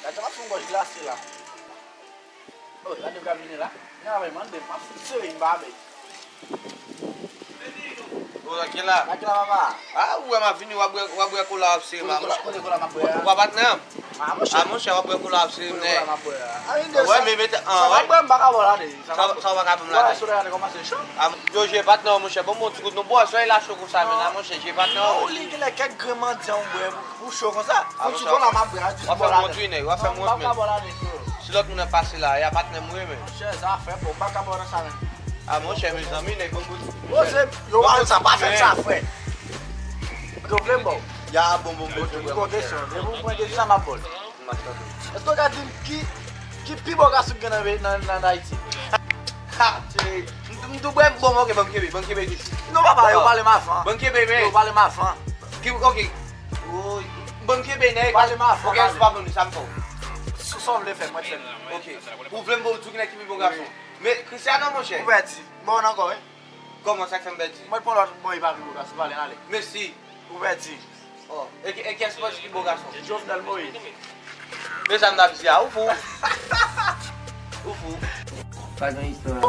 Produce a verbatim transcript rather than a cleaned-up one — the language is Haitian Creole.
Ata m ap fè yon gòj glase la. Oh, gade m ka vini la. Nan avè mande, m ap fout sere m pa avè. Ou tranquille la? Tranquille la, papa. Ah, ou wè m ap vini, w ap bwè, w ap bwè kola, w ap sere m. Kote kola, kote kola m ap bwè a? Ou pa patnè m? Ah, monchè. Ah, monchè, w ap bwè kola, w ap sere m. Kote kola m ap bwè a? Ah, sa w ap bwè m pa ka ba w la de. Sa w pa ka ban m la de. Wè, solèy la te kòmanse cho. Ah, yo, je patnè w, monchè, bon, bon, ti kout nou bwè, solèy la cho konsa, men la, monchè, je patnè w. Non, li genlè kèk grenn mandyan ou bwè pou cho konsa. Fon ti kola m ap bwè a, di w ap fè m wont wi, nèg, w ap fè m wont, men. Si lòt moun ap pase la, y a patnè m wi, men. Monchè, zafè, bon, m pa ka ba w nan sa, men. Ah, monchè, mezanmi, nèg, bon, bon. Poze, yo pa fè sa, pa fè sa, frè. Yo vle m ba w. Ya, bon, bon, bon, bon, bon. Bon, kesyon, depi w pran kesyon sa, m ap ba w. Èske w ka di m ki, ki pi bon gason ki gen nan, nan, nan Ayiti? Ha, cheri. M, m tou bwè, bon, ok, ban m kenbe, ban m kenbe toujou. Non, papa, yo pale m avan. Ban m kenbe, men. Yo pale m avan. Ki, ok. Woy. Ban m kenbe, nèg. Pale m avan. Ok, si w pa ban m li, sa m fè w? Sa w vle fè, mwen fè l. Ok. Ou vle m ba w tou ki nèg ki pi bon gason? Men, Cristiano, monchè. Ou pèdi. Bon, ankò, wi. Kòman, sa k fè m pèdi? Mwen pran lòt, bon, li pa pi bon gason, pale n ale. Mesi. Ou pèdi. Oh, e, e kiyès panse ki bon gason? Jovenel Moïse. Men sa m t ap di a, ou fou. Ou fou. Pa gen istwa.